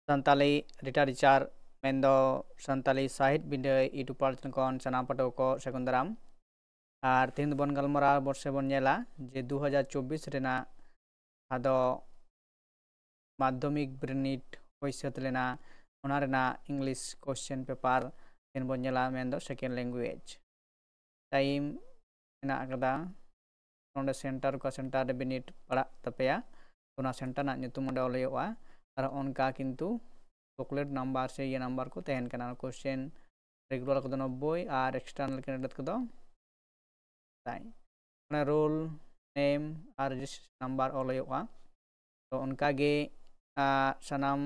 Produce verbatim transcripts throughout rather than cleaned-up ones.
ᱥᱟᱱᱛᱟᱞᱤ ᱨᱤᱴᱟᱨᱤᱪᱟᱨ ᱢᱮᱱᱫᱚ ᱥᱟᱱᱛᱟᱞᱤ ᱥᱟᱶᱦᱮᱫ ᱵᱤᱰᱟᱹᱣ YouTube ᱯᱟᱞᱪᱟᱞ ᱠᱷᱚᱱ ᱥᱟᱱᱟᱢ ᱯᱟᱹᱴᱷᱩᱣᱟᱹ ᱠᱚ ᱥᱟᱹᱜᱩᱱ ᱫᱟᱨᱟᱢ᱾ ᱟᱨ ᱛᱮᱦᱮᱧ ᱫᱚᱵᱚᱱ ᱜᱟᱞᱢᱟᱨᱟᱣ ᱵᱚᱱ ᱥᱮ ᱵᱚᱱ ᱧᱮᱞᱟ ᱡᱮ ᱫᱩ ᱦᱟᱡᱟᱨ ᱪᱚᱵᱵᱤᱥ ᱨᱮᱱᱟᱜ ᱟᱫᱚ ᱢᱟᱫᱽᱫᱷᱚᱢᱤᱠ ᱵᱤᱱᱤᱰ ᱦᱩᱭ ᱥᱟᱹᱛ ᱞᱮᱱᱟ, ᱚᱱᱟ ᱨᱮᱱᱟᱜ English question paper ᱛᱮᱦᱮᱧ ᱵᱚᱱ ᱧᱮᱞᱟ, ᱢᱮᱱᱫᱚ second language᱾ time ᱢᱮᱱᱟᱜ ᱟᱠᱟᱫᱟ, ᱱᱚᱰᱮ center ᱚᱠᱟ center ᱨᱮ ᱵᱤᱱᱤᱰ ᱯᱟᱲᱟᱜ ᱛᱟᱯᱮᱭᱟ, ᱚᱱᱟ center ᱨᱮᱱᱟᱜ ᱧᱩᱛᱩᱢ ᱚᱸᱰᱮ ᱚᱞ ᱦᱩᱭᱩᱜᱼᱟ᱾ ᱟᱨ ᱚᱱᱠᱟ ᱠᱤᱱᱛᱩ booklet number ᱥᱮ ᱤᱭᱟᱹ number ᱠᱚ ᱛᱟᱦᱮᱱ ᱠᱟᱱᱟ᱾ Question regular ᱠᱚᱫᱚ ᱱᱚᱵᱵᱳᱭ ᱟᱨ external candidate ᱠᱚᱫᱚ ᱛᱟᱭ᱾ ᱚᱱᱟ roll name ᱟᱨ registration number ᱚᱞ ᱦᱩᱭᱩᱜᱼᱟ᱾ ᱛᱚ ᱚᱱᱠᱟᱜᱮ ᱥᱟᱱᱟᱢ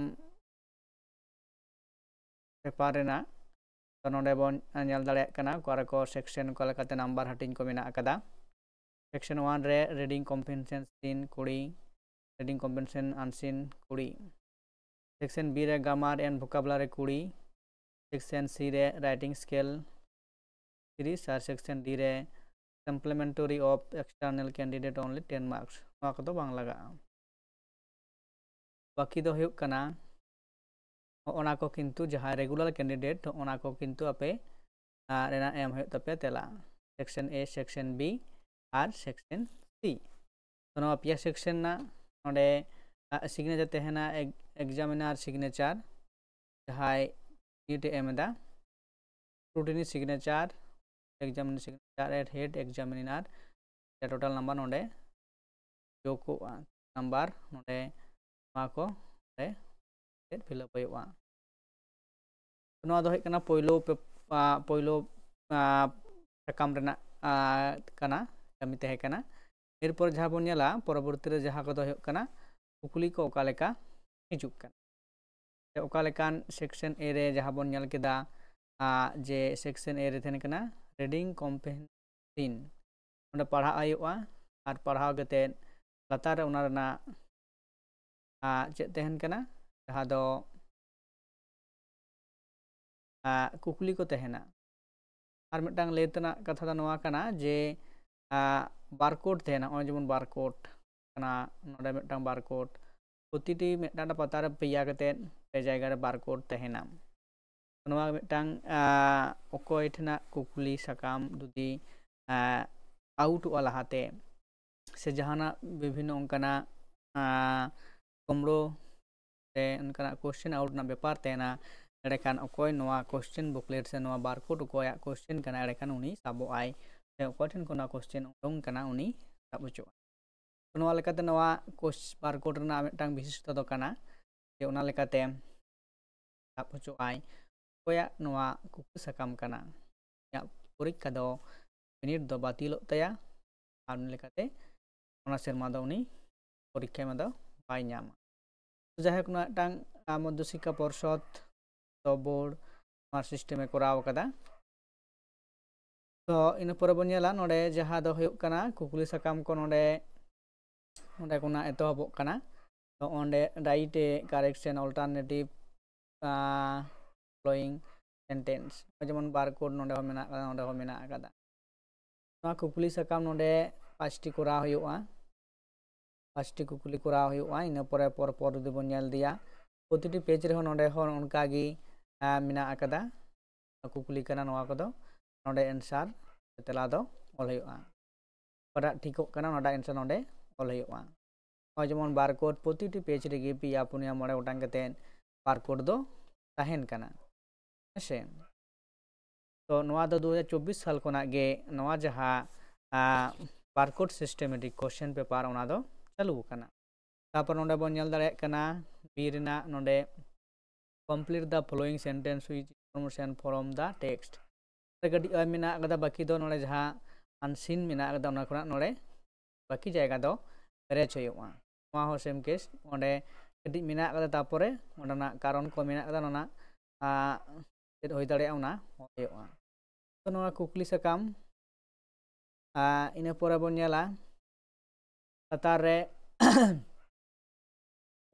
paper ᱨᱮᱱᱟᱜ ᱛᱚ ᱱᱚᱰᱮ ᱵᱚᱱ ᱧᱮᱞ ᱫᱟᱲᱮᱭᱟᱜ ᱠᱟᱱᱟ ᱚᱠᱟ ᱨᱮᱠᱚ section ᱚᱠᱟ ᱞᱮᱠᱟᱛᱮ number ᱦᱟᱹᱴᱤᱧ ᱠᱚ ᱢᱮᱱᱟᱜ ᱟᱠᱟᱫᱟ᱾ Section one ᱨᱮ reading comprehension seen ᱠᱩᱲᱤ, reading comprehension unseen ᱠᱩᱲᱤ᱾ Section B ᱨᱮ grammar and vocabulary ᱠᱩᱲᱤ, Section C ᱨᱮ writing skill ᱛᱤᱨᱤᱥ ᱟᱨ Section D ᱨᱮ supplementary of external candidate only ten marks, ᱱᱚᱣᱟ ᱠᱚᱫᱚ ᱵᱟᱝ ᱞᱟᱜᱟᱜᱼᱟ᱾ ᱵᱟᱹᱠᱤ ᱫᱚ ᱦᱩᱭᱩᱜ ᱠᱟᱱᱟ ᱚᱱᱟ ᱠᱚ ᱠᱤᱱᱛᱩ ᱡᱟᱦᱟᱸᱭ regular candidate ᱚᱱᱟ ᱠᱚ ᱠᱤᱱᱛᱩ ᱟᱯᱮ ᱨᱮᱱᱟᱜ ᱮᱢ ᱦᱩᱭᱩᱜ ᱛᱟᱯᱮᱭᱟ ᱛᱮᱞᱟ, Section A, Section B R Section C᱾ ᱛᱚ ᱱᱚᱣᱟ ᱯᱮᱭᱟ section ᱨᱮᱱᱟᱜ ᱱᱚᱰᱮ signature ᱛᱟᱦᱮᱱᱟ, examiner signature ᱡᱟᱦᱟᱸᱭ NEET ᱮ ᱮᱢ ᱮᱫᱟ, scrutiny signature, examiner signature at head examiner, total number ᱱᱚᱰᱮ ᱡᱳᱜᱚᱜᱼᱟ, number ᱱᱚᱰᱮ ᱱᱚᱣᱟ ᱠᱚ ᱱᱚᱰᱮ fill up ᱦᱩᱭᱩᱜᱼᱟ᱾ ᱱᱚᱣᱟ ᱫᱚ ᱦᱩᱭᱩᱜ ᱠᱟᱱᱟ ᱯᱳᱭᱞᱳ ᱯᱳᱭᱞᱳ ᱥᱟᱠᱟᱢ ᱨᱮᱱᱟᱜ ᱠᱟᱱᱟ, ᱠᱟᱹᱢᱤ ᱛᱟᱦᱮᱸ ᱠᱟᱱᱟ᱾ ᱮᱨᱯᱚᱨ ᱡᱟᱦᱟᱸ ᱵᱚᱱ ᱧᱮᱞᱟ ᱯᱚᱨᱚᱵᱚᱨᱛᱤ ᱨᱮ ᱡᱟᱦᱟᱸ ᱠᱚᱫᱚ ᱦᱩᱭᱩᱜ ᱠᱟᱱᱟ ᱠᱩᱠᱞᱤ ᱠᱚ ᱚᱠᱟ ᱞᱮᱠᱟ ᱦᱤᱡᱩᱜ ᱠᱟᱱᱟ, ᱥᱮ ᱚᱠᱟ ᱞᱮᱠᱟᱱ Section A ᱨᱮ ᱡᱟᱦᱟᱸ ᱵᱚᱱ ᱧᱮᱞ ᱠᱮᱫᱟ ᱡᱮ Section A ᱨᱮ ᱛᱟᱦᱮᱱ ᱠᱟᱱᱟ reading comprehension, ᱚᱸᱰᱮ ᱯᱟᱲᱦᱟᱜ ᱦᱩᱭᱩᱜᱼᱟ᱾ ᱟᱨ ᱯᱟᱲᱦᱟᱣ ᱠᱟᱛᱮᱫ ᱞᱟᱛᱟᱨ ᱨᱮ ᱚᱱᱟ ᱨᱮᱱᱟᱜ ᱪᱮᱫ ᱛᱟᱦᱮᱱ ᱠᱟᱱᱟ, ᱡᱟᱦᱟᱸ ᱫᱚ ᱠᱩᱠᱞᱤ ᱠᱚ ᱛᱟᱦᱮᱱᱟ᱾ ᱟᱨ ᱢᱤᱫᱴᱟᱝ ᱞᱟᱹᱭ ᱛᱮᱱᱟᱜ ᱠᱟᱛᱷᱟ ᱫᱚ ᱱᱚᱣᱟ ᱠᱟᱱᱟ ᱡᱮ barcode ᱛᱟᱦᱮᱱᱟ, ᱱᱚᱜᱼᱚᱭ ᱡᱮᱢᱚᱱ barcode ᱠᱟᱱᱟ, ᱱᱚᱰᱮ ᱢᱤᱫᱴᱟᱝ barcode, ᱯᱨᱚᱛᱤᱴᱤ ᱢᱤᱫᱴᱟᱝ ᱯᱟᱛᱟ ᱨᱮ ᱯᱮᱭᱟ ᱠᱟᱛᱮᱫ, ᱯᱮ ᱡᱟᱭᱜᱟ ᱨᱮ ᱵᱟᱨᱠᱳᱰ ᱛᱟᱦᱮᱱᱟ᱾ ᱱᱚᱣᱟ ᱢᱤᱫᱴᱟᱝ ᱚᱠᱚᱭ ᱴᱷᱮᱱᱟᱜ ᱠᱩᱠᱞᱤ ᱥᱟᱠᱟᱢ ᱡᱩᱫᱤ ᱟᱣᱩᱴᱚᱜᱼᱟ ᱞᱟᱦᱟᱛᱮ, ᱥᱮ ᱡᱟᱦᱟᱱᱟᱜ ᱵᱤᱵᱷᱤᱱᱱᱚ ᱚᱱᱠᱟᱱᱟᱜ ᱠᱩᱢᱲᱳ ᱥᱮ ᱚᱱᱠᱟᱱᱟᱜ ᱠᱳᱥᱪᱮᱱ ᱟᱣᱩᱴ ᱨᱮᱱᱟᱜ ᱵᱮᱯᱟᱨ ᱛᱟᱦᱮᱱᱟ, ᱮᱸᱰᱮᱠᱷᱟᱱ ᱚᱠᱚᱭ ᱱᱚᱣᱟ ᱠᱳᱥᱪᱮᱱ ᱵᱩᱠᱞᱮᱴ ᱥᱮ ᱱᱚᱣᱟ ᱵᱟᱨᱠᱳᱰ ᱚᱠᱚᱭᱟᱜ ᱠᱳᱥᱪᱮᱱ ᱠᱟᱱᱟ, ᱮᱸᱰᱮᱠᱷᱟᱱ ᱩᱱᱤ ᱥᱟᱵᱚᱜᱼᱟᱭ, ᱥᱮ ᱚᱠᱚᱭ ᱴᱷᱮᱱ ᱠᱷᱚᱱ ᱱᱚᱣᱟ ᱠᱳᱥᱪᱮᱱ ᱩᱰᱩᱝ ᱠᱟᱱᱟ, ᱩᱱᱤ ᱥᱟᱵ ᱦᱚᱪᱚᱜᱼᱟ᱾ ᱱᱚᱣᱟ ᱞᱮᱠᱟᱛᱮ ᱱᱚᱣᱟ ᱠᱳᱥ ᱵᱟᱨᱠᱳᱰ ᱨᱮᱱᱟᱜ ᱢᱤᱫᱴᱟᱝ ᱵᱤᱥᱤᱥᱴᱚ ᱫᱚ ᱠᱟᱱᱟ ᱡᱮ ᱚᱱᱟ ᱞᱮᱠᱟᱛᱮ ᱥᱟᱵ ᱦᱚᱪᱚᱜᱼᱟᱭ ᱚᱠᱚᱭᱟᱜ ᱱᱚᱣᱟ ᱠᱩᱠᱞᱤ ᱥᱟᱠᱟᱢ ᱠᱟᱱᱟ, ᱩᱱᱤᱭᱟᱜ ᱯᱚᱨᱤᱠᱠᱷᱟ ᱫᱚ ᱵᱤᱱᱤᱰ ᱫᱚ ᱵᱟᱹᱛᱤᱞᱚᱜ ᱛᱟᱭᱟ, ᱟᱨ ᱩᱱᱤ ᱞᱮᱠᱟᱛᱮ ᱚᱱᱟ ᱥᱮᱨᱢᱟ ᱫᱚ ᱩᱱᱤ ᱯᱚᱨᱤᱠᱠᱷᱟ ᱮᱢ ᱫᱚ ᱵᱟᱭ ᱧᱟᱢᱟ᱾ ᱛᱚ ᱡᱟᱭᱦᱳᱠ, ᱱᱚᱣᱟ ᱢᱤᱫᱴᱟᱝ ᱢᱚᱫᱽᱫᱷᱚ ᱥᱤᱠᱠᱷᱟ ᱯᱚᱨᱥᱚᱫ ᱫᱚ ᱵᱳᱨᱰ ᱱᱚᱣᱟ ᱥᱤᱥᱴᱮᱢᱮ ᱠᱚᱨᱟᱣ ᱠᱟᱫᱟ᱾ ᱛᱚ ᱤᱱᱟᱹ ᱯᱚᱨᱮ ᱵᱚᱱ ᱧᱮᱞᱟ ᱱᱚᱰᱮ ᱡᱟᱦᱟᱸ ᱫᱚ ᱦᱩᱭᱩᱜ ᱠᱟᱱᱟ ᱠᱩᱠᱞᱤ ᱥᱟᱠᱟᱢ ᱠᱚ ᱱᱚᱰᱮ, ᱱᱚᱰᱮ ᱠᱷᱚᱱᱟᱜ ᱮᱛᱚᱦᱚᱵᱚᱜ ᱠᱟᱱᱟ᱾ ᱛᱚ ᱚᱸᱰᱮ write a correction alternative following sentence, ᱡᱮᱢᱚᱱ ᱵᱟᱨᱠᱳᱰ ᱱᱚᱰᱮ ᱦᱚᱸ ᱢᱮᱱᱟᱜ ᱠᱟᱫᱟ, ᱱᱚᱰᱮ ᱦᱚᱸ ᱢᱮᱱᱟᱜ ᱠᱟᱫᱟ᱾ ᱱᱚᱣᱟ ᱠᱩᱠᱞᱤ ᱥᱟᱠᱟᱢ ᱱᱚᱰᱮ ᱯᱟᱸᱪᱴᱤ ᱠᱚᱨᱟᱣ ᱦᱩᱭᱩᱜᱼᱟ, ᱯᱟᱸᱪᱴᱤ ᱠᱩᱠᱞᱤ ᱠᱚᱨᱟᱣ ᱦᱩᱭᱩᱜᱼᱟ᱾ ᱤᱱᱟᱹ ᱯᱚᱨᱮ ᱯᱚᱨ ᱯᱚᱨ ᱡᱩᱫᱤ ᱵᱚᱱ ᱧᱮᱞ ᱤᱫᱤᱭᱟ, ᱯᱨᱚᱛᱤᱴᱤ ᱯᱮᱡᱽ ᱨᱮᱦᱚᱸ ᱱᱚᱰᱮ ᱦᱚᱸ ᱚᱱᱠᱟᱜᱮ ᱢᱮᱱᱟᱜ ᱟᱠᱟᱫᱟ᱾ ᱠᱩᱠᱞᱤ ᱠᱟᱱᱟ ᱱᱚᱣᱟ ᱠᱚᱫᱚ, ᱱᱚᱰᱮ ᱮᱱᱥᱟᱨ ᱛᱮᱞᱟ ᱫᱚ ᱚᱞ ᱦᱩᱭᱩᱜᱼᱟ᱾ ᱚᱠᱟᱴᱟᱜ ᱴᱷᱤᱠᱚᱜ ᱠᱟᱱᱟ ᱚᱱᱟᱴᱟᱜ ᱮᱱᱥᱟᱨ ᱱᱚᱰᱮ ᱚᱞ ᱦᱩᱭᱩᱜᱼᱟ᱾ ᱱᱚᱜᱼᱚᱭ ᱡᱮᱢᱚᱱ ᱵᱟᱨᱠᱳᱰ ᱯᱨᱚᱛᱤᱴᱤ ᱯᱮᱡᱽ ᱨᱮᱜᱮ ᱯᱮᱭᱟ ᱯᱩᱱᱭᱟ ᱢᱚᱬᱮ ᱜᱚᱴᱟᱝ ᱠᱟᱛᱮᱫ ᱵᱟᱨᱠᱳᱰ ᱫᱚ ᱛᱟᱦᱮᱱ ᱠᱟᱱᱟ, ᱦᱮᱸᱥᱮ᱾ ᱛᱚ ᱱᱚᱣᱟ ᱫᱚ ᱫᱩ ᱦᱟᱡᱟᱨ ᱪᱚᱵᱵᱤᱥ ᱥᱟᱞ ᱠᱷᱚᱱᱟᱜ ᱜᱮ ᱱᱚᱣᱟ ᱡᱟᱦᱟᱸ ᱵᱟᱨᱠᱳᱰ ᱥᱤᱥᱴᱮᱢᱮᱴᱤᱠ ᱠᱳᱥᱪᱮᱱ ᱯᱮᱯᱟᱨ ᱚᱱᱟ ᱫᱚ ᱪᱟᱹᱞᱩ ᱟᱠᱟᱱᱟ᱾ ᱛᱟᱨᱯᱚᱨ ᱱᱚᱰᱮ ᱵᱚᱱ ᱧᱮᱞ ᱫᱟᱲᱮᱭᱟᱜ ᱠᱟᱱᱟ ᱵᱤ ᱨᱮᱱᱟᱜ ᱱᱚᱰᱮ complete the following sentence with information from the text. ᱠᱟᱹᱴᱤᱡ ᱢᱮᱱᱟᱜ ᱠᱟᱫᱟ, ᱵᱟᱹᱠᱤ ᱫᱚ ᱱᱚᱰᱮ ᱡᱟᱦᱟᱸ ᱟᱱᱥᱤᱱ ᱢᱮᱱᱟᱜ ᱠᱟᱫᱟ ᱚᱱᱟ ᱠᱷᱚᱱᱟᱜ ᱱᱚᱰᱮ ᱵᱟᱹᱠᱤ ᱡᱟᱭᱜᱟ ᱫᱚ ᱯᱮᱨᱮᱡ ᱦᱩᱭᱩᱜᱼᱟ᱾ ᱱᱚᱣᱟ ᱦᱚᱸ ᱥᱮᱢ ᱠᱮᱥ, ᱚᱸᱰᱮ ᱠᱟᱹᱴᱤᱡ ᱢᱮᱱᱟᱜ ᱠᱟᱫᱟ, ᱛᱟᱨᱯᱚᱨᱮ ᱚᱸᱰᱮᱱᱟᱜ ᱠᱟᱨᱚᱱ ᱠᱚ ᱢᱮᱱᱟᱜ ᱠᱟᱫᱟ, ᱚᱱᱟ ᱪᱮᱫ ᱦᱩᱭ ᱫᱟᱲᱮᱭᱟᱜᱼᱟ ᱚᱱᱟ ᱦᱩᱭᱩᱜᱼᱟ᱾ ᱛᱚ ᱱᱚᱣᱟ ᱠᱩᱠᱞᱤ ᱥᱟᱠᱟᱢ, ᱤᱱᱟᱹ ᱯᱚᱨᱮ ᱵᱚᱱ ᱧᱮᱞᱟ ᱞᱟᱛᱟᱨ ᱨᱮ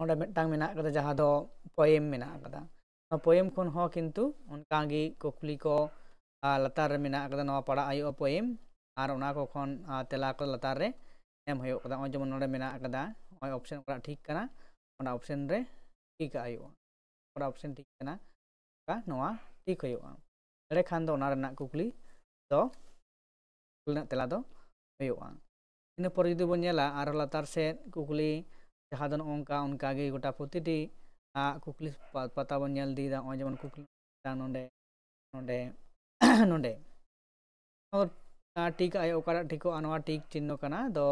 ᱚᱸᱰᱮ ᱢᱤᱫᱴᱟᱝ ᱢᱮᱱᱟᱜ ᱠᱟᱫᱟ ᱡᱟᱦᱟᱸ ᱫᱚ ᱯᱳᱭᱮᱢ ᱢᱮᱱᱟᱜ ᱠᱟᱫᱟ᱾ ᱚᱱᱟ ᱯᱳᱭᱮᱢ ᱠᱷᱚᱱ ᱦᱚᱸ ᱠᱤᱱᱛᱩ ᱚᱱᱠᱟᱜᱮ ᱠᱩᱠᱞᱤ ᱠᱚ ᱞᱟᱛᱟᱨ ᱨᱮ ᱢᱮᱱᱟᱜ ᱠᱟᱫᱟ, ᱱᱚᱣᱟ ᱯᱟᱲᱦᱟᱜ ᱦᱩᱭᱩᱜᱼᱟ ᱯᱳᱭᱮᱢ, ᱟᱨ ᱚᱱᱟ ᱠᱚ ᱠᱷᱚᱱ ᱛᱮᱞᱟ ᱠᱚ ᱞᱟᱛᱟᱨ ᱨᱮ ᱮᱢ ᱦᱩᱭᱩᱜ ᱠᱟᱫᱟ᱾ ᱱᱚᱜᱼᱚᱭ ᱡᱮᱢᱚᱱ ᱱᱚᱰᱮ ᱢᱮᱱᱟᱜ ᱠᱟᱫᱟ, ᱱᱚᱜᱼᱚᱭ ᱚᱯᱥᱮᱱ ᱚᱠᱟᱴᱟᱜ ᱴᱷᱤᱠ ᱠᱟᱱᱟ, ᱚᱱᱟ ᱚᱯᱥᱮᱱ ᱨᱮ ᱴᱤᱠ ᱟᱜ ᱦᱩᱭᱩᱜᱼᱟ᱾ ᱚᱱᱟ ᱚᱯᱥᱮᱱ ᱴᱷᱤᱠ ᱠᱟᱱᱟ, ᱱᱚᱣᱟ ᱴᱷᱤᱠ ᱦᱩᱭᱩᱜᱼᱟ᱾ ᱮᱸᱰᱮᱠᱷᱟᱱ ᱫᱚ ᱚᱱᱟ ᱨᱮᱱᱟᱜ ᱠᱩᱠᱞᱤ ᱫᱚ, ᱠᱩᱠᱞᱤ ᱨᱮᱱᱟᱜ ᱛᱮᱞᱟ ᱫᱚ ᱦᱩᱭᱩᱜᱼᱟ᱾ ᱤᱱᱟᱹ ᱯᱚᱨᱮ ᱡᱩᱫᱤ ᱵᱚᱱ ᱧᱮᱞᱟ ᱟᱨᱦᱚᱸ ᱞᱟᱛᱟᱨ ᱥᱮᱫ ᱠᱩᱠᱞᱤ, ᱡᱟᱦᱟᱸ ᱫᱚ ᱱᱚᱜᱼᱚ ᱱᱚᱝᱠᱟ, ᱚᱱᱠᱟᱜᱮ ᱜᱚᱴᱟ ᱯᱨᱚᱛᱤᱴᱤ ᱟᱜ ᱠᱩᱠᱞᱤ ᱯᱟ- ᱯᱟᱛᱟ ᱵᱚᱱ ᱧᱮᱞ ᱤᱫᱤᱭᱮᱫᱟ᱾ ᱱᱚᱜᱼᱚᱭ ᱡᱮᱢᱚᱱ ᱠᱩᱠᱞᱤ ᱢᱤᱫᱴᱟᱝ ᱱᱚᱰᱮ, ᱱᱚᱰᱮ, ᱱᱚᱰᱮ ᱟᱨ ᱴᱤᱠ ᱟᱭᱚ ᱚᱠᱟᱴᱟᱜ ᱴᱷᱤᱠᱚᱜᱼᱟ, ᱱᱚᱣᱟ ᱴᱤᱠ ᱪᱤᱱᱦᱚ ᱠᱟᱱᱟ᱾ ᱫᱚ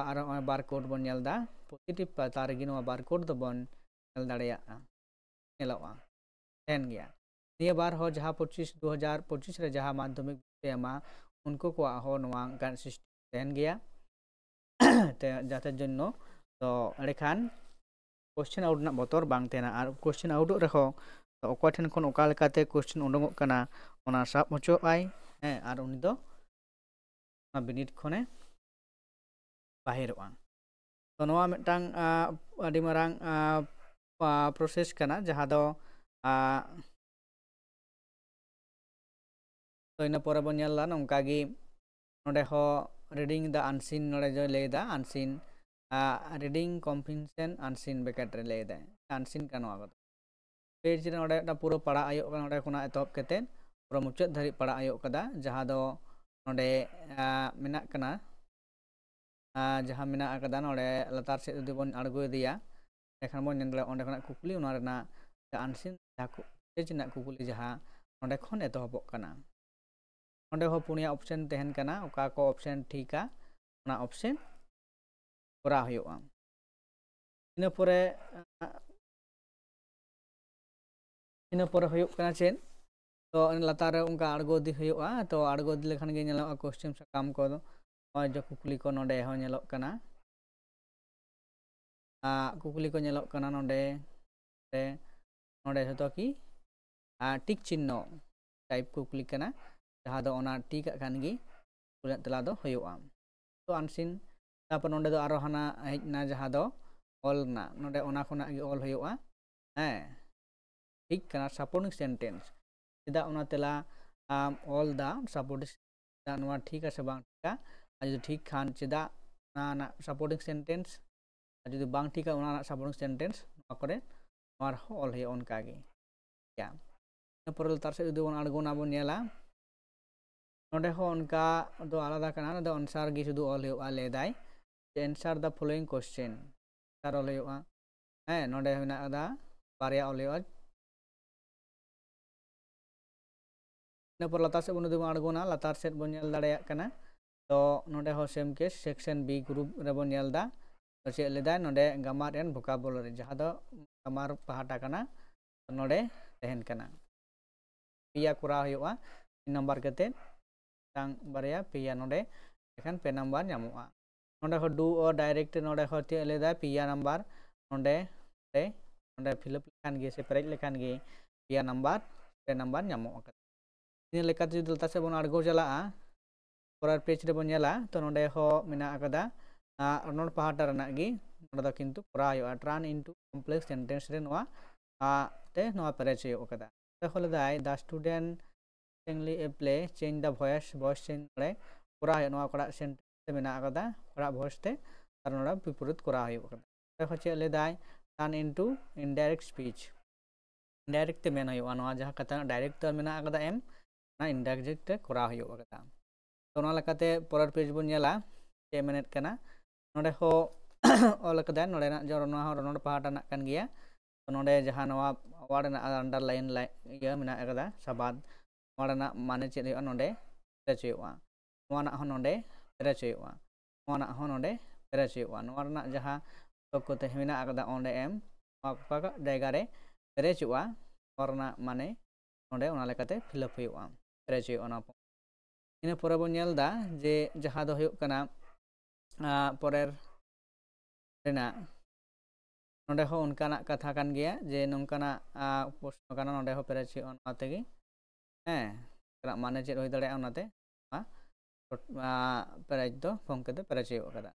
ᱟᱨ ᱱᱚᱜᱼᱚᱭ ᱵᱟᱨ ᱠᱳᱰ ᱵᱚᱱ ᱧᱮᱞ ᱮᱫᱟ, ᱯᱨᱚᱛᱤᱴᱤ ᱯᱟᱛᱟ ᱨᱮᱜᱮ ᱱᱚᱣᱟ ᱵᱟᱨ ᱠᱳᱰ ᱫᱚᱵᱚᱱ ᱧᱮᱞ ᱫᱟᱲᱮᱭᱟᱜᱼᱟ, ᱧᱮᱞᱚᱜᱼᱟ, ᱛᱟᱦᱮᱱ ᱜᱮᱭᱟ᱾ ᱱᱤᱭᱟᱹ ᱵᱟᱨ ᱦᱚᱸ ᱡᱟᱦᱟᱸ ᱯᱚᱸᱪᱤᱥ, ᱫᱩ ᱦᱟᱡᱟᱨ ᱯᱚᱸᱪᱤᱥ ᱨᱮ ᱡᱟᱦᱟᱸ ᱢᱟᱫᱽᱫᱷᱚᱢᱤᱠ ᱯᱮ ᱮᱢᱟ, ᱩᱱᱠᱩ ᱠᱚᱣᱟᱜ ᱦᱚᱸ ᱱᱚᱣᱟ ᱚᱱᱠᱟᱱ ᱥᱤᱥᱴᱮᱢ ᱛᱟᱦᱮᱱ ᱜᱮᱭᱟ᱾ ᱛᱮ ᱡᱟᱛᱮ ᱡᱚᱱᱱᱚ, ᱛᱚ ᱮᱸᱰᱮᱠᱷᱟᱱ ᱠᱚᱥᱪᱮᱱ ᱟᱣᱩᱴ ᱨᱮᱱᱟᱜ ᱵᱚᱛᱚᱨ ᱵᱟᱝ ᱛᱟᱦᱮᱱᱟ᱾ ᱟᱨ ᱠᱚᱥᱪᱮᱱ ᱟᱣᱩᱴᱚᱜ ᱨᱮᱦᱚᱸ ᱛᱚ ᱚᱠᱚᱭ ᱴᱷᱮᱱ ᱠᱷᱚᱱ ᱚᱠᱟ ᱞᱮᱠᱟᱛᱮ ᱠᱚᱥᱪᱮᱱ ᱩᱰᱩᱠᱚᱜ ᱠᱟᱱᱟ, ᱚᱱᱟ ᱥᱟᱵ ᱦᱚᱪᱚᱜ ᱟᱭ᱾ ᱦᱮᱸ, ᱟᱨ ᱩᱱᱤ ᱫᱚ ᱚᱱᱟ ᱵᱤᱱᱤᱰ ᱠᱷᱚᱱᱮ ᱵᱟᱦᱮᱨᱚᱜᱼᱟ᱾ ᱛᱚ ᱱᱚᱣᱟ ᱢᱤᱫᱴᱟᱝ ᱟᱹᱰᱤ ᱢᱟᱨᱟᱝ ᱯᱨᱚᱥᱮᱥ ᱠᱟᱱᱟ, ᱡᱟᱦᱟᱸ ᱫᱚ ᱛᱚ ᱤᱱᱟᱹ ᱯᱚᱨᱮ ᱵᱚᱱ ᱧᱮᱞ ᱮᱫᱟ ᱱᱚᱝᱠᱟ ᱜᱮ, ᱱᱚᱰᱮ ᱦᱚᱸ reading the unseen, ᱱᱚᱰᱮ ᱫᱚᱭ ᱞᱟᱹᱭ ᱮᱫᱟ unseen, reading comprehension unseen bracket ᱨᱮ ᱞᱟᱹᱭ ᱮᱫᱟᱭ unseen ᱠᱟᱱᱟ ᱱᱚᱣᱟ ᱠᱚᱫᱚ᱾ ᱯᱮᱡᱽ ᱨᱮ ᱱᱚᱰᱮ ᱢᱤᱫᱴᱟᱝ ᱯᱩᱨᱟᱹ ᱯᱟᱲᱦᱟᱜ ᱦᱩᱭᱩᱜ ᱠᱟᱱᱟ, ᱱᱚᱰᱮ ᱠᱷᱚᱱᱟᱜ ᱮᱛᱚᱦᱚᱵ ᱠᱟᱛᱮᱫ ᱯᱩᱨᱟᱹ ᱢᱩᱪᱟᱹᱫ ᱫᱷᱟᱹᱨᱤᱡ ᱯᱟᱲᱦᱟᱜ ᱦᱩᱭᱩᱜ ᱠᱟᱫᱟ, ᱡᱟᱦᱟᱸ ᱫᱚ ᱱᱚᱰᱮ ᱢᱮᱱᱟᱜ ᱠᱟᱱᱟ᱾ ᱡᱟᱦᱟᱸ ᱢᱮᱱᱟᱜ ᱟᱠᱟᱫᱟ ᱱᱚᱰᱮ ᱞᱟᱛᱟᱨ ᱥᱮᱫ ᱡᱩᱫᱤ ᱵᱚᱱ ᱟᱬᱜᱚ ᱤᱫᱤᱭᱟ, ᱮᱸᱰᱮᱠᱷᱟᱱ ᱵᱚᱱ ᱧᱮᱞ ᱫᱟᱲᱮᱭᱟᱜᱼᱟ ᱚᱸᱰᱮ ᱠᱷᱚᱱᱟᱜ ᱠᱩᱠᱞᱤ, ᱚᱱᱟ ᱨᱮᱱᱟᱜ unseen ᱡᱟᱦᱟᱸ ᱠᱩ- ᱯᱮᱡᱽ ᱨᱮᱱᱟᱜ ᱠᱩᱠᱞᱤ ᱡᱟᱦᱟᱸ ᱱᱚᱰᱮ ᱠᱷᱚᱱ ᱮᱛᱚᱦᱚᱵᱚᱜ ᱠᱟᱱᱟ᱾ ᱚᱸᱰᱮ ᱦᱚᱸ ᱯᱩᱱᱭᱟ ᱚᱯᱥᱮᱱ ᱛᱟᱦᱮᱱ ᱠᱟᱱᱟ, ᱚᱠᱟ ᱠᱚ ᱚᱯᱥᱮᱱ ᱴᱷᱤᱠᱟ, ᱚᱱᱟ ᱚᱯᱥᱮᱱ ᱠᱚᱨᱟᱣ ᱦᱩᱭᱩᱜᱼᱟ᱾ ᱤᱱᱟᱹ ᱯᱚᱨᱮ ᱤᱱᱟᱹ ᱯᱚᱨᱮ ᱦᱩᱭᱩᱜ ᱠᱟᱱᱟ ᱪᱮᱫ, ᱛᱚ ᱞᱟᱛᱟᱨ ᱨᱮ ᱚᱱᱠᱟ ᱟᱬᱜᱚ ᱤᱫᱤ ᱦᱩᱭᱩᱜᱼᱟ᱾ ᱛᱚ ᱟᱬᱜᱚ ᱤᱫᱤ ᱞᱮᱠᱷᱟᱱ ᱜᱮ ᱧᱮᱞᱚᱜᱼᱟ ᱠᱚᱥᱪᱮᱱ ᱥᱟᱠᱟᱢ ᱠᱚ, ᱱᱚᱜᱼᱚᱭ ᱡᱮ ᱠᱩᱠᱞᱤ ᱠᱚ ᱱᱚᱰᱮ ᱦᱚᱸ ᱧᱮᱞᱚᱜ ᱠᱟᱱᱟ, ᱠᱩᱠᱞᱤ ᱠᱚ ᱧᱮᱞᱚᱜ ᱠᱟᱱᱟ ᱱᱚᱰᱮ᱾ ᱱᱚᱰᱮ ᱡᱷᱚᱛᱚ ᱠᱤ ᱴᱤᱠ ᱪᱤᱱᱦᱚ ᱴᱟᱭᱤᱯ ᱠᱩᱠᱞᱤ ᱠᱟᱱᱟ, ᱡᱟᱦᱟᱸ ᱫᱚ ᱚᱱᱟ ᱴᱤᱠ ᱟᱜ ᱠᱷᱟᱱ ᱜᱮ ᱠᱩᱠᱞᱤ ᱨᱮᱱᱟᱜ ᱛᱮᱞᱟ ᱫᱚ ᱦᱩᱭᱩᱜᱼᱟ᱾ ᱛᱚ unseen, ᱛᱟᱨᱯᱚᱨ ᱱᱚᱰᱮ ᱫᱚ ᱟᱨᱚ ᱦᱟᱱᱟ ᱦᱮᱡ ᱮᱱᱟ ᱡᱟᱦᱟᱸ ᱫᱚ ᱚᱞ ᱨᱮᱱᱟᱜ, ᱱᱚᱰᱮ ᱚᱱᱟ ᱠᱷᱚᱱᱟᱜ ᱜᱮ ᱚᱞ ᱦᱩᱭᱩᱜᱼᱟ᱾ ᱦᱮᱸ, ᱴᱷᱤᱠ ᱠᱟᱱᱟ, supporting sentence᱾ ᱪᱮᱫᱟᱜ ᱚᱱᱟ ᱛᱮᱞᱟ ᱟᱢ ᱚᱞ ᱫᱟ supporting sentence, ᱱᱚᱣᱟ ᱴᱷᱤᱠᱟ ᱥᱮ ᱵᱟᱝ ᱴᱷᱤᱠᱟ? ᱟᱨ ᱡᱩᱫᱤ ᱴᱷᱤᱠ ᱠᱷᱟᱱ ᱪᱮᱫᱟᱜ ᱚᱱᱟ ᱨᱮᱱᱟᱜ supporting sentence ᱟᱨ ᱡᱩᱫᱤ ᱵᱟᱝ ᱴᱷᱤᱠᱟ, ᱚᱱᱟ ᱨᱮᱱᱟᱜ supporting sentence ᱱᱚᱣᱟ ᱠᱚᱨᱮ, ᱱᱚᱣᱟ ᱨᱮᱦᱚᱸ ᱚᱞ ᱦᱩᱭᱩᱜᱼᱟ ᱚᱱᱠᱟ ᱜᱮ᱾ ᱤᱱᱟᱹ ᱯᱚᱨᱮ ᱞᱟᱛᱟᱨ ᱥᱮᱫ ᱡᱩᱫᱤ ᱵᱚᱱ ᱟᱬᱜᱚᱱᱟ, ᱵᱚᱱ ᱧᱮᱞᱟ, ᱱᱚᱰᱮ ᱦᱚᱸ ᱚᱱᱠᱟ ᱫᱚ ᱟᱞᱟᱫᱟ ᱠᱟᱱᱟ᱾ ᱱᱚᱰᱮ answer ᱜᱮ ᱥᱩᱫᱷᱩ ᱚᱞ ᱦᱩᱭᱩᱜᱼᱟ, ᱞᱟᱹᱭ ᱫᱟᱭ ᱡᱮ answer the following question, answer ᱚᱞ ᱦᱩᱭᱩᱜᱼᱟ᱾ ᱦᱮᱸ, ᱱᱚᱰᱮ ᱢᱮᱱᱟᱜ ᱟᱠᱟᱫᱟ, ᱵᱟᱨᱭᱟ ᱚᱞ ᱦᱩᱭᱩᱜᱼᱟ᱾ ᱤᱱᱟᱹ ᱯᱚᱨ ᱞᱟᱛᱟᱨ ᱥᱮᱫ ᱵᱚᱱ ᱡᱩᱫᱤ ᱵᱚᱱ ᱟᱬᱜᱚᱱᱟ, ᱞᱟᱛᱟᱨ ᱥᱮᱫ ᱵᱚᱱ ᱧᱮᱞ ᱫᱟᱲᱮᱭᱟᱜ ᱠᱟᱱᱟ᱾ ᱛᱚ ᱱᱚᱰᱮ ᱦᱚᱸ same case, section B group ᱨᱮᱵᱚᱱ ᱧᱮᱞ ᱮᱫᱟ᱾ ᱛᱚ ᱪᱮᱫ ᱞᱟᱹᱭ ᱫᱟᱭ ᱱᱚᱰᱮ? Grammar and vocabulary, ᱡᱟᱦᱟᱸ ᱫᱚ grammar ᱯᱟᱦᱴᱟ ᱠᱟᱱᱟ, ᱱᱚᱰᱮ ᱛᱟᱦᱮᱱ ᱠᱟᱱᱟ᱾ ᱯᱮᱭᱟ ᱠᱚᱨᱟᱣ ᱦᱩᱭᱩᱜᱼᱟ, ᱛᱤᱱ ᱱᱟᱢᱵᱟᱨ ᱠᱟᱛᱮ, ᱢᱤᱫᱴᱟᱝ ᱵᱟᱨᱭᱟ ᱯᱮᱭᱟ ᱱᱚᱰᱮ, ᱮᱱᱠᱷᱟᱱ ᱯᱮ ᱱᱟᱢᱵᱟᱨ ᱧᱟᱢᱚᱜᱼᱟ᱾ ᱱᱚᱰᱮ ᱦᱚᱸ do or direct, ᱱᱚᱰᱮ ᱦᱚᱸ ᱪᱮᱫ ᱞᱟᱹᱭ ᱫᱟᱭ? ᱯᱮᱭᱟ ᱱᱟᱢᱵᱟᱨ ᱱᱚᱰᱮ, ᱱᱚᱰᱮ, ᱱᱚᱰᱮ fill up ᱞᱮᱠᱷᱟᱱ ᱜᱮ ᱥᱮ ᱯᱮᱨᱮᱡ ᱞᱮᱠᱷᱟᱱ ᱜᱮ ᱯᱮᱭᱟ ᱱᱟᱢᱵᱟᱨ, ᱯᱮ ᱱᱟᱢᱵᱟᱨ ᱧᱟᱢᱚᱜ ᱠᱟᱱᱟ᱾ ᱤᱱᱟᱹ ᱞᱮᱠᱟᱛᱮ ᱡᱩᱫᱤ ᱞᱟᱛᱟᱨ ᱥᱮᱫ ᱵᱚᱱ ᱟᱬᱜᱚ ᱪᱟᱞᱟᱜᱼᱟ, ᱯᱚᱨᱮᱨ page ᱨᱮᱵᱚᱱ ᱧᱮᱞᱟ, ᱛᱚ ᱱᱚᱰᱮ ᱦᱚᱸ ᱢᱮᱱᱟᱜ ᱟᱠᱟᱫᱟ, ᱟᱨ ᱨᱚᱱᱚᱲ ᱯᱟᱦᱴᱟ ᱨᱮᱱᱟᱜ ᱜᱮ, ᱱᱚᱰᱮ ᱫᱚ ᱠᱤᱱᱛᱩ ᱠᱚᱨᱟᱣ ᱦᱩᱭᱩᱜᱼᱟ, turn into complex sentence ᱨᱮ ᱱᱚᱣᱟ, ᱟᱜ, ᱛᱮ ᱱᱚᱣᱟ ᱯᱮᱨᱮᱡ ᱦᱩᱭᱩᱜ ᱠᱟᱫᱟ᱾ ᱱᱚᱰᱮ ᱦᱚᱸ ᱞᱟᱹᱭ ᱫᱟᱭ, the student singly play, change the voice, voice change ᱱᱚᱰᱮ ᱠᱚᱨᱟᱣ ᱦᱩᱭᱩᱜᱼᱟ, ᱱᱚᱣᱟ ᱚᱠᱟᱴᱟᱜ sentence ᱛᱮ ᱢᱮᱱᱟᱜ ᱟᱠᱟᱫᱟ, ᱚᱠᱟᱴᱟᱜ voice ᱛᱮ, ᱟᱨ ᱱᱚᱰᱮ ᱵᱤᱯᱚᱨᱤᱛ ᱠᱚᱨᱟᱣ ᱦᱩᱭᱩᱜ ᱠᱟᱱᱟ᱾ ᱱᱚᱰᱮ ᱦᱚᱸ ᱪᱮᱫ ᱞᱟᱹᱭ ᱫᱟᱭ, turn into indirect speech, indirect ᱛᱮ ᱢᱮᱱ ᱦᱩᱭᱩᱜᱼᱟ, ᱱᱚᱣᱟ ᱡᱟᱦᱟᱸ ᱠᱟᱛᱷᱟ direct ᱛᱮ ᱢᱮᱱᱟᱜ ᱟᱠᱟᱫᱟ ᱮᱢ, ᱚᱱᱟ indirect ᱛᱮ ᱠᱚᱨᱟᱣ ᱦᱩᱭᱩᱜ ᱠᱟᱫᱟ᱾ ᱛᱚ ᱚᱱᱟ ᱞᱮᱠᱟᱛᱮ ᱯᱚᱨᱮᱨ page ᱵᱚᱱ ᱧᱮᱞᱟ, ᱪᱮᱫ ᱢᱮᱱᱮᱫ ᱠᱟᱱᱟ᱾ ᱱᱚᱰᱮ ᱦᱚᱸ ᱚᱞ ᱟᱠᱟᱫᱟᱭ, ᱱᱚᱰᱮᱱᱟᱜ ᱡᱚ-, ᱱᱚᱣᱟ ᱦᱚᱸ ᱨᱚᱱᱚᱲ ᱯᱟᱦᱴᱟ ᱨᱮᱱᱟᱜ ᱠᱟᱱ ᱜᱮᱭᱟ᱾ ᱛᱚ ᱱᱚᱰᱮ ᱡᱟᱦᱟᱸ ᱱᱚᱣᱟ word ᱨᱮᱱᱟᱜ underline ᱞᱟᱭ-, ᱤᱭᱟᱹ ᱢᱮᱱᱟᱜ ᱟᱠᱟᱫᱟ, ᱥᱟᱵᱟᱫ, ᱱᱚᱣᱟ ᱨᱮᱱᱟᱜ ᱢᱟᱱᱮ ᱪᱮᱫ ᱦᱩᱭᱩᱜᱼᱟ? ᱱᱚᱰᱮ ᱯᱮᱨᱮᱡ ᱦᱩᱭᱩᱜᱼᱟ, ᱱᱚᱣᱟ ᱨᱮᱱᱟᱜ ᱦᱚᱸ ᱱᱚᱰᱮ ᱯᱮᱨᱮᱡ ᱦᱩᱭᱩᱜᱼᱟ, ᱱᱚᱣᱟ ᱨᱮᱱᱟᱜ ᱦᱚᱸ ᱱᱚᱰᱮ ᱯᱮᱨᱮᱡ ᱦᱩᱭᱩᱜᱼᱟ᱾ ᱱᱚᱣᱟ ᱨᱮᱱᱟᱜ ᱡᱟᱦᱟᱸ ᱛᱚᱠᱠᱚ ᱛᱮ ᱢᱮᱱᱟᱜ ᱟᱠᱟᱫᱟ, ᱚᱸᱰᱮ ᱮᱢ, ᱱᱚᱣᱟ ᱚᱠᱟ ᱡᱟᱭᱜᱟ ᱨᱮ ᱯᱮᱨᱮᱡᱚᱜᱼᱟ, ᱱᱚᱣᱟ ᱨᱮᱱᱟᱜ ᱢᱟᱱᱮ ᱱᱚᱰᱮ ᱚᱱᱟ ᱞᱮᱠᱟᱛᱮ fill up ᱦᱩᱭᱩᱜᱼᱟ, ᱯᱮᱨᱮᱡ ᱦᱩᱭᱩᱜᱼᱟ ᱚᱱᱟ form᱾ ᱤᱱᱟᱹ ᱯᱚᱨᱮ ᱵᱚᱱ ᱧᱮᱞ ᱮᱫᱟ ᱡᱮ ᱡᱟᱦᱟᱸ ᱫᱚ ᱦᱩᱭᱩᱜ ᱠᱟᱱᱟ, ᱟᱸ, ᱯᱚᱨᱮᱨ ᱨᱮᱱᱟᱜ, ᱱᱚᱰᱮ ᱦᱚᱸ ᱚᱱᱠᱟᱱᱟᱜ ᱠᱟᱛᱷᱟ ᱠᱟᱱ ᱜᱮᱭᱟ ᱡᱮ ᱱᱚᱝᱠᱟᱱᱟᱜ, ᱟᱸ, ᱯᱨᱚᱥᱱᱚ ᱠᱟᱱᱟ, ᱱᱚᱰᱮ ᱦᱚᱸ ᱯᱮᱨᱮᱡ ᱦᱩᱭᱩᱜᱼᱟ ᱱᱚᱣᱟ ᱛᱮᱜᱮ᱾ ᱦᱮᱸ, ᱚᱱᱠᱟᱱᱟᱜ ᱢᱟᱱᱮ ᱪᱮᱫ ᱦᱩᱭ ᱫᱟᱲᱮᱭᱟᱜᱼᱟ, ᱚᱱᱟᱛᱮ ᱱᱚᱣᱟ, ᱟᱸ, ᱯᱮᱨᱮᱡ ᱫᱚ ᱯᱷᱚᱝᱠᱮ ᱛᱮ ᱯᱮᱨᱮᱡ ᱦᱩᱭᱩᱜ ᱠᱟᱱᱟ᱾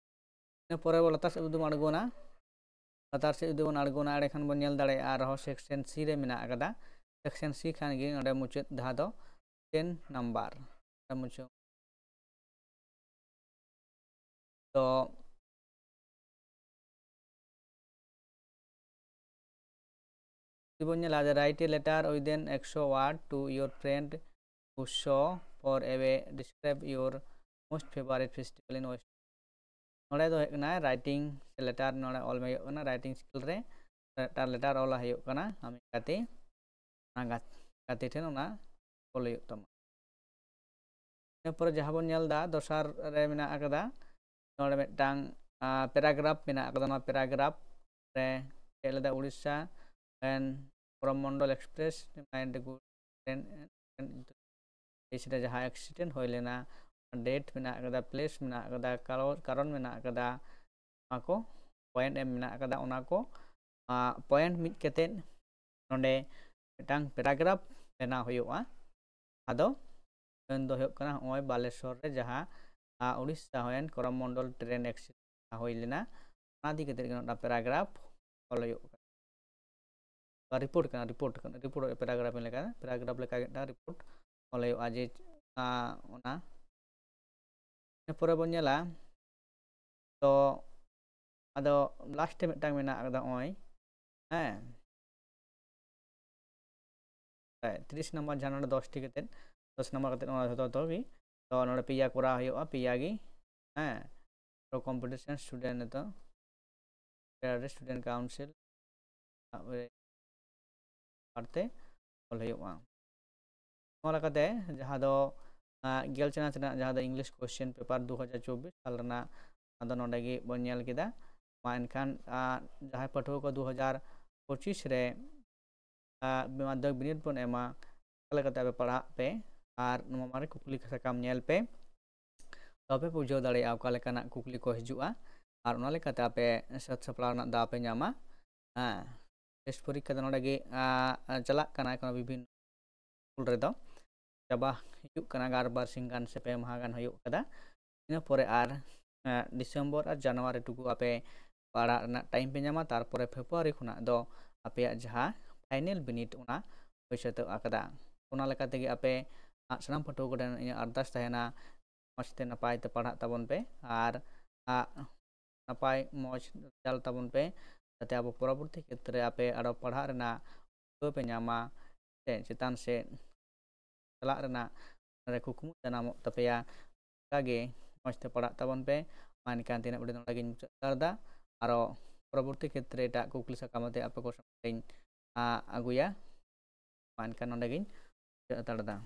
ᱤᱱᱟᱹ ᱯᱚᱨᱮ ᱵᱚ ᱞᱟᱛᱟᱨ ᱥᱮᱫ ᱡᱩᱫᱤ ᱵᱚᱱ ᱟᱬᱜᱚᱱᱟ, ᱞᱟᱛᱟᱨ ᱥᱮᱫ ᱡᱩᱫᱤ ᱵᱚᱱ ᱟᱬᱜᱚᱱᱟ, ᱮᱸᱰᱮᱠᱷᱟᱱ ᱵᱚᱱ ᱧᱮᱞ ᱫᱟᱲᱮᱭᱟᱜᱼᱟ ᱟᱨᱦᱚᱸ section C ᱨᱮ ᱢᱮᱱᱟᱜ ᱟᱠᱟᱫᱟ᱾ section C ᱠᱷᱟᱱ ᱜᱮ ᱱᱚᱰᱮ ᱢᱩᱪᱟᱹᱫ ᱫᱷᱟᱣ ᱫᱚ ten number ᱨᱮ ᱢᱩᱪᱟᱹᱫ᱾ ᱛᱚ ᱡᱩᱫᱤ ᱵᱚᱱ ᱧᱮᱞᱟ, the write a letter within ᱮᱠᱥᱚ word to your friend who saw for a way, describe your most favorite festival in West. ᱱᱚᱰᱮ ᱫᱚ ᱦᱩᱭᱩᱜ ᱠᱟᱱᱟ writing ᱥᱮ letter, ᱱᱚᱰᱮ ᱚᱞ ᱢᱮ ᱦᱩᱭᱩᱜ ᱠᱟᱱᱟ, writing skill ᱨᱮ letter, letter ᱚᱞ ᱦᱩᱭᱩᱜ ᱠᱟᱱᱟ ᱟᱢᱤᱡ ᱜᱟᱛᱮ, ᱚᱱᱟ ᱜᱟᱛᱮ ᱴᱷᱮᱱ ᱚᱱᱟ ᱚᱞ ᱦᱩᱭᱩᱜ ᱛᱟᱢᱟ᱾ ᱤᱱᱟᱹ ᱯᱚᱨᱮ ᱡᱟᱦᱟᱸ ᱵᱚᱱ ᱧᱮᱞ ᱮᱫᱟ, ᱫᱚᱥᱟᱨ ᱨᱮ ᱢᱮᱱᱟᱜ ᱟᱠᱟᱫᱟ, ᱱᱚᱰᱮ ᱢᱤᱫᱴᱟᱝ paragraph ᱢᱮᱱᱟᱜ ᱟᱠᱟᱫᱟ᱾ ᱱᱚᱣᱟ paragraph ᱨᱮ ᱦᱮᱡ ᱞᱮᱫᱟ, ᱩᱲᱤᱥᱥᱟ and ᱠᱚᱨᱚᱢ ᱢᱚᱱᱰᱚᱞ express mind good ᱮᱭᱥᱤ ᱨᱮ ᱡᱟᱦᱟᱸ accident ᱦᱩᱭ ᱞᱮᱱᱟ, date ᱢᱮᱱᱟᱜ ᱟᱠᱟᱫᱟ, place ᱢᱮᱱᱟᱜ ᱟᱠᱟᱫᱟ, ᱠᱟᱨᱚ- ᱠᱟᱨᱚᱱ ᱢᱮᱱᱟᱜ ᱟᱠᱟᱫᱟ, ᱚᱱᱟ ᱠᱚ point ᱮᱢ ᱢᱮᱱᱟᱜ ᱟᱠᱟᱫᱟ, ᱚᱱᱟ ᱠᱚ point ᱢᱤᱫ ᱠᱟᱛᱮᱫ ᱱᱚᱰᱮ ᱢᱤᱫᱴᱟᱝ paragraph ᱵᱮᱱᱟᱣ ᱦᱩᱭᱩᱜᱼᱟ᱾ ᱟᱫᱚ point ᱫᱚ ᱦᱩᱭᱩᱜ ᱠᱟᱱᱟ, ᱱᱚᱜᱼᱚᱭ ᱵᱟᱞᱮᱥᱚᱨ ᱨᱮ ᱡᱟᱦᱟᱸ ᱩᱲᱤᱥᱥᱟ ᱦᱩᱭᱮᱱ ᱠᱚᱨᱚᱢ ᱢᱚᱱᱰᱚᱞ train accident ᱦᱩᱭ ᱞᱮᱱᱟ, ᱚᱱᱟ ᱤᱫᱤ ᱠᱟᱛᱮᱫ ᱜᱮ ᱢᱤᱫᱴᱟᱝ paragraph ᱚᱞ ᱦᱩᱭᱩᱜ ᱠᱟᱱᱟ᱾ ᱨᱤᱯᱳᱨᱴ ᱠᱟᱱᱟ, ᱨᱤᱯᱳᱨᱴ ᱠᱟᱱᱟ, ᱨᱤᱯᱳᱨᱴ paragraph ᱞᱮᱠᱟ, paragraph ᱞᱮᱠᱟ ᱢᱤᱫᱴᱟᱝ ᱨᱤᱯᱳᱨᱴ ᱚᱞ ᱦᱩᱭᱩᱜᱼᱟ ᱡᱮ ᱚᱱᱟ᱾ ᱤᱱᱟᱹ ᱯᱚᱨᱮ ᱵᱚᱱ ᱧᱮᱞᱟ, ᱛᱚ ᱟᱫᱚ ᱞᱟᱥᱴ ᱨᱮ ᱢᱤᱫᱴᱟᱝ ᱢᱮᱱᱟᱜ ᱟᱠᱟᱫᱟ ᱱᱚᱜᱼᱚᱭ, ᱦᱮᱸ, ᱛᱤᱨᱤᱥ ᱱᱟᱢᱵᱟᱨ ᱡᱟᱦᱟᱸ ᱱᱚᱰᱮ ᱫᱚᱥᱴᱤ ᱠᱟᱛᱮᱫ, ᱫᱚᱥ ᱱᱟᱢᱵᱟᱨ ᱠᱟᱛᱮᱫ ᱱᱚᱣᱟ ᱡᱷᱚᱛᱚ ᱡᱷᱚᱛᱚ ᱜᱮ᱾ ᱛᱚ ᱱᱚᱰᱮ ᱯᱮᱭᱟ ᱠᱚᱨᱟᱣ ᱦᱩᱭᱩᱜᱼᱟ, ᱯᱮᱭᱟ ᱜᱮ, ᱦᱮᱸ, ᱛᱚ competition student ᱱᱤᱛᱚᱜ Federal Student Council ᱟᱨᱛᱮ ᱚᱞ ᱦᱩᱭᱩᱜᱼᱟ᱾ ᱱᱚᱣᱟ ᱞᱮᱠᱟᱛᱮ ᱡᱟᱦᱟᱸ ᱫᱚ ᱜᱮᱞ ᱪᱟᱱᱟᱪ ᱨᱮᱱᱟᱜ ᱡᱟᱦᱟᱸ ᱫᱚ English question paper ᱫᱩ ᱦᱟᱡᱟᱨ ᱪᱚᱵᱵᱤᱥ ᱥᱟᱞ ᱨᱮᱱᱟᱜ, ᱟᱫᱚ ᱱᱚᱰᱮ ᱜᱮ ᱵᱚᱱ ᱧᱮᱞ ᱠᱮᱫᱟ᱾ ᱢᱟ ᱮᱱᱠᱷᱟᱱ ᱡᱟᱦᱟᱸᱭ ᱯᱟᱹᱴᱷᱩᱣᱟᱹ ᱠᱚ ᱫᱩ ᱦᱟᱡᱟᱨ ᱯᱚᱸᱪᱤᱥ ᱨᱮ ᱢᱟᱫᱽᱫᱷᱚᱢᱤᱠ ᱵᱤᱱᱤᱰ ᱵᱚᱱ ᱮᱢᱟ, ᱚᱠᱟ ᱞᱮᱠᱟᱛᱮ ᱟᱯᱮ ᱯᱟᱲᱦᱟᱜ ᱯᱮ ᱟᱨ ᱱᱚᱣᱟ ᱢᱟᱨᱮ ᱠᱩᱠᱞᱤ ᱥᱟᱠᱟᱢ ᱧᱮᱞ ᱯᱮ, ᱛᱚᱵᱮ ᱵᱩᱡᱷᱟᱹᱣ ᱫᱟᱲᱮᱭᱟᱜᱼᱟ ᱚᱠᱟ ᱞᱮᱠᱟᱱᱟᱜ ᱠᱩᱠᱞᱤ ᱠᱚ ᱦᱤᱡᱩᱜᱼᱟ ᱟᱨ ᱚᱱᱟ ᱞᱮᱠᱟᱛᱮ ᱟᱯᱮ ᱥᱟᱹᱛ ᱥᱟᱯᱲᱟᱣ ᱨᱮᱱᱟᱜ ᱫᱟᱣ ᱯᱮ ᱧᱟᱢᱟ᱾ ᱦᱮᱸ, ᱴᱮᱥᱴ ᱯᱚᱨᱤᱠᱠᱷᱟ ᱫᱚ ᱱᱚᱰᱮ ᱜᱮ ᱪᱟᱞᱟᱜ ᱠᱟᱱᱟ, ᱮᱠᱷᱚᱱᱳ ᱵᱤᱵᱷᱤᱱᱱᱚ ᱥᱠᱩᱞ ᱨᱮᱫᱚ ᱪᱟᱵᱟ ᱦᱤᱡᱩᱜ ᱠᱟᱱᱟ, ᱟᱨ ᱵᱟᱨ ᱥᱤᱧ ᱜᱟᱱ ᱥᱮ ᱯᱮ ᱢᱟᱦᱟ ᱜᱟᱱ ᱦᱩᱭᱩᱜ ᱠᱟᱫᱟ᱾ ᱤᱱᱟᱹ ᱯᱚᱨᱮ ᱟᱨ ᱰᱤᱥᱮᱢᱵᱚᱨ ᱟᱨ ᱡᱟᱱᱩᱣᱟᱨᱤ ᱴᱩᱠᱩ ᱟᱯᱮ ᱯᱟᱲᱦᱟᱜ ᱨᱮᱱᱟᱜ ᱴᱟᱭᱤᱢ ᱯᱮ ᱧᱟᱢᱟ᱾ ᱛᱟᱨᱯᱚᱨᱮ ᱯᱷᱮᱵᱽᱨᱩᱣᱟᱨᱤ ᱠᱷᱚᱱᱟᱜ ᱫᱚ ᱟᱯᱮᱭᱟᱜ ᱡᱟᱦᱟᱸ ᱯᱷᱟᱭᱱᱮᱞ ᱵᱤᱱᱤᱰ, ᱚᱱᱟ ᱦᱩᱭ ᱥᱟᱹᱛᱟᱹᱜ ᱟᱠᱟᱫᱟ᱾ ᱚᱱᱟ ᱞᱮᱠᱟ ᱛᱮᱜᱮ ᱟᱯᱮ ᱥᱟᱱᱟᱢ ᱯᱟᱹᱴᱷᱩᱣᱟᱹ ᱠᱚᱴᱷᱮᱱ ᱤᱧᱟᱹᱜ ᱟᱨᱫᱟᱥ ᱛᱟᱦᱮᱱᱟ, ᱢᱚᱡᱽ ᱛᱮ ᱱᱟᱯᱟᱭ ᱛᱮ ᱯᱟᱲᱦᱟᱜ ᱛᱟᱵᱚᱱ ᱯᱮ ᱟᱨ ᱱᱟᱯᱟᱭ ᱢᱚᱡᱽ ᱨᱮᱡᱟᱞᱴ ᱛᱟᱵᱚᱱ ᱯᱮ, ᱡᱟᱛᱮ ᱟᱵᱚ ᱯᱚᱨᱚᱵᱚᱨᱛᱤ ᱠᱷᱮᱛᱨᱮ ᱟᱯᱮ ᱟᱨᱚ ᱯᱟᱲᱦᱟᱜ ᱨᱮᱱᱟᱜ ᱯᱩᱨᱟᱹᱣ ᱯᱮ ᱧᱟᱢᱟ ᱥᱮ ᱪᱮᱛᱟᱱ ᱥᱮᱫ ᱪᱟᱞᱟᱜ ᱨᱮᱱᱟᱜ ᱨᱮ ᱠᱩᱠᱢᱩ ᱡᱟᱱᱟᱢᱚᱜ ᱛᱟᱯᱮᱭᱟ᱾ ᱚᱱᱠᱟᱜᱮ ᱢᱚᱡᱽ ᱛᱮ ᱯᱟᱲᱦᱟᱜ ᱛᱟᱵᱚᱱ ᱯᱮ᱾ ᱢᱟ ᱮᱱᱠᱷᱟᱱ ᱛᱮᱦᱮᱧᱟᱜ video ᱱᱚᱰᱮ ᱜᱤᱧ ᱢᱩᱪᱟᱹᱫ ᱦᱟᱛᱟᱲ ᱮᱫᱟ᱾ ᱟᱨᱚ ᱯᱚᱨᱚᱵᱚᱨᱛᱤ ᱠᱷᱮᱛᱨᱮ ᱮᱴᱟᱜ ᱠᱩᱠᱞᱤ ᱥᱟᱠᱟᱢ ᱟᱛᱮ ᱟᱯᱮ ᱠᱚ ᱥᱟᱢᱟᱝ ᱨᱤᱧ, ᱟ, ᱟᱹᱜᱩᱭᱟ᱾ ᱢᱟ ᱮᱱᱠᱷᱟᱱ ᱱᱚᱰᱮ ᱜᱤᱧ ᱢᱩᱪᱟᱹᱫ ᱦᱟᱛᱟᱲ ᱮᱫᱟ᱾